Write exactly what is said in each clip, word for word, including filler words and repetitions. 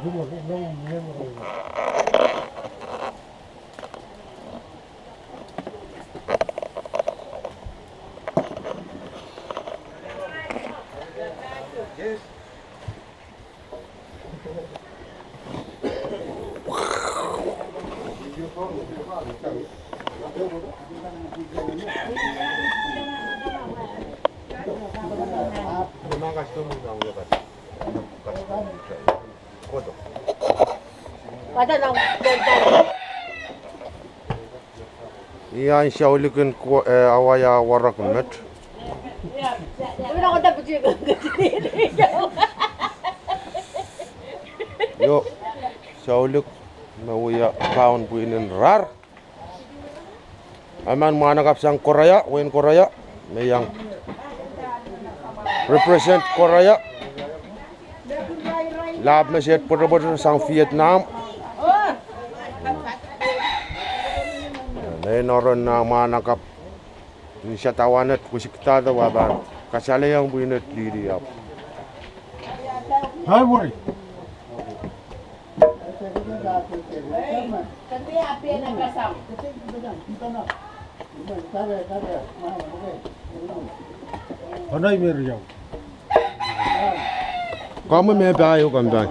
Ih ahn Saulek en ko, eh, awa ia warek met. Io, Saulek me wia kaun pwihnen rar. Emen mwahnakapw sang Korea, wehin Korea, me iang represent Korea. Lahp me se et pwetepwete sang Vietnam. Nein oaren nah mwahnakapw, ni sadawanet wisikdahdo wa pahn kasalehiong pwihnet lihdi ahpw. Hai, worry. Anai me riau. Komwi me pahieu komw pahn.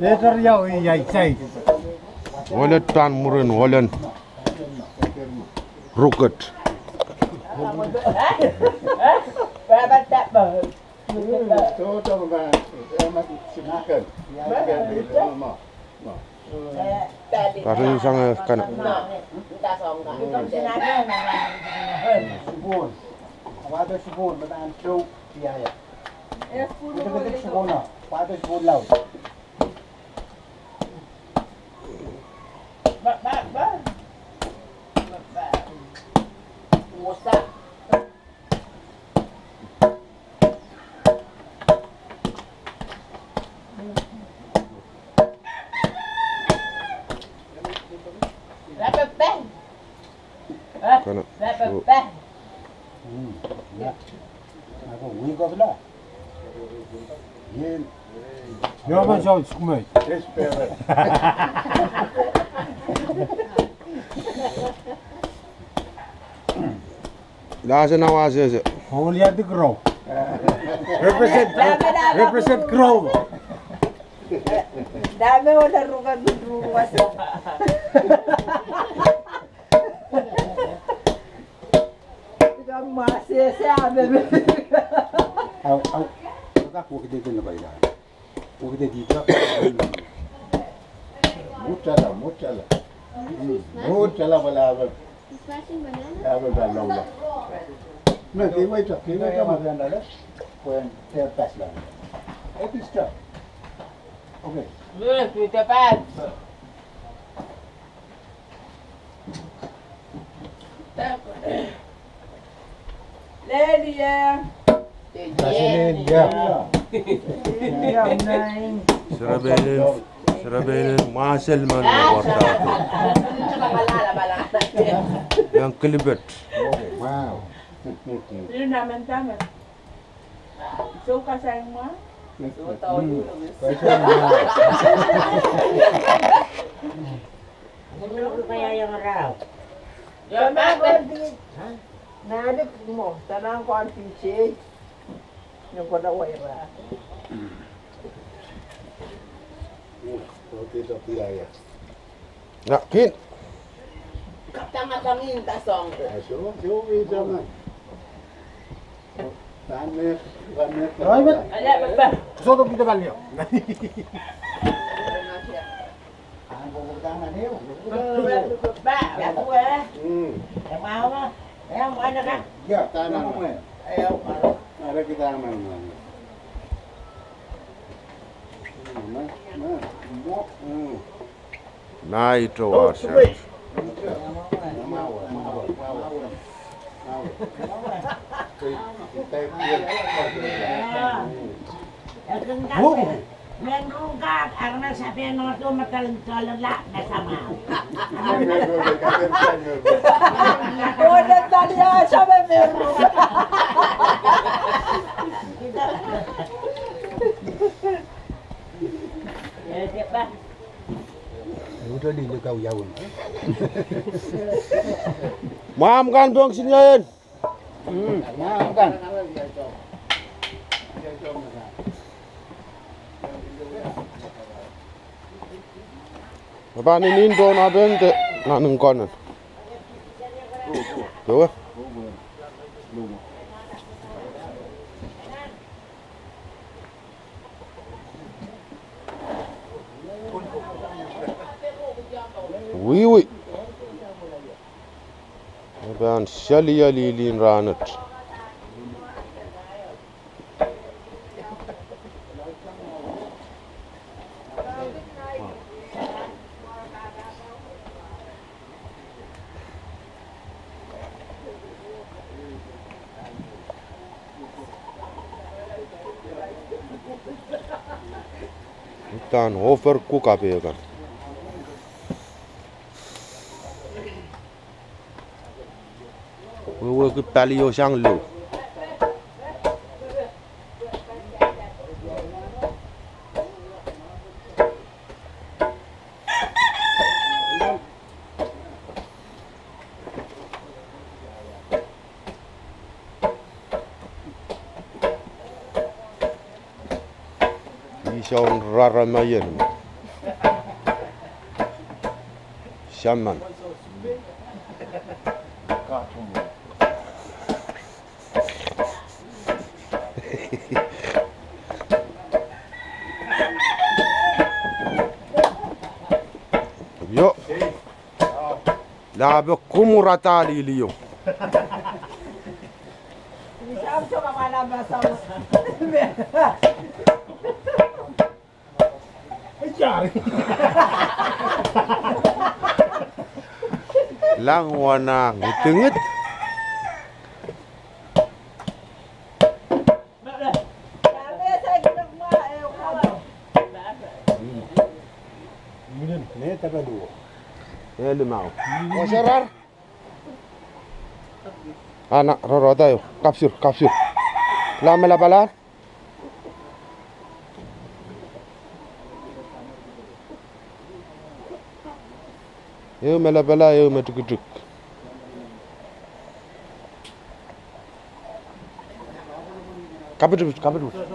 Me riau, iei sai. Olet pahn mwurin olen ruket. Karin sang, eh, kana. Sipon. Wahdo sipon, me pahn tou, ia ia. Wahdo sipon, wahdo sipon laud. Kana. Hmm. Ia. Ako wiko pila. Ien. Ia, ma soun sukuhmei. Yes, pere. Lase na wasese. Only at the grow. Represent, represent grow. Dahme wasa rukan ruwase. Au, au. Kak wekidekid na baila. Wekidekid. Mutala, mutala. Mutala bala bala. Apple pahn loula. No, kei wait up, kei wait up, ma pahn dala. Pwehn, eh, pass la. Eh, this stuff. Okay. Yes, with the pass. Lelia. Lelia. Serepeinen, serepeinen mwahsel men me warda. Iang kilipet. Wow. Ina men dahme. So kasaing mwa? So tau. Nalik mo, tanang kon D J. Nang kona waira. Okay, tapi ia. Ngehi kin. Kaptang atangin ta song. Aso, so, eh, sama. Tane, tane. Oi, bet. Ada apa? So, tu kita balik. Hmm. Ya, tane. Ada kita aman. Hmm, nah, nah. Hmm. Nah, ito wasa. Menrungkat, arna sapen oto matal tolala, nasama. Oto tali a sape menrungkat. Mwahmw kan pwong singien. Pahn nin pohn apen de nan nin konen. Ewe. Wiwi. E pahn saliel lilin rahnwet. Uhdahn overcook ape kan. Wehwehki palio sang lou. Ih soun rara me ien. Saman. Io. Lape kumwur ata liliong. Lang wana ngidingid. Elimau. Oserar. Ana, rorota ehu. Kapsir, kapsir. Lamela pala. Ehu me lapala, ehu me tikitik. Kapitipit, kapitipit.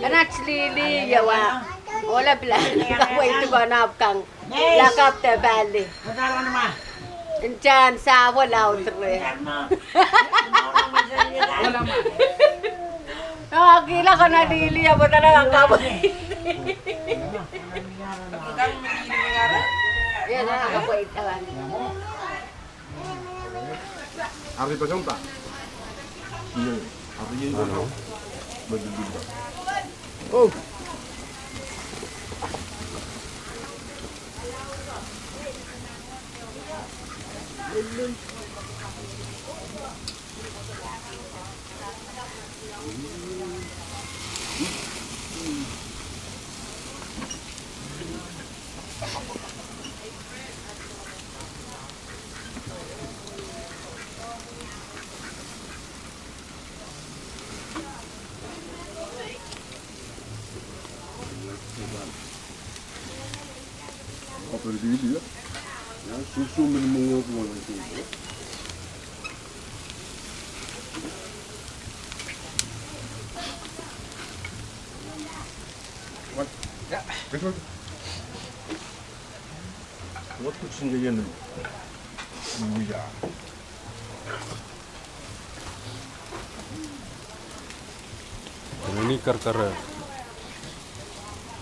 Kanat lili ia wa. Ohla pil wehi duwen apw kan. Lakapw de pali. Ntahn sahpwo laud re. Kila kana lili apa tala kapa. Ari pasang pa. Iya, ari ini. Ano? Betul juga. Oh. What? Yeah. What? What? Ini kerkere.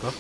Kah?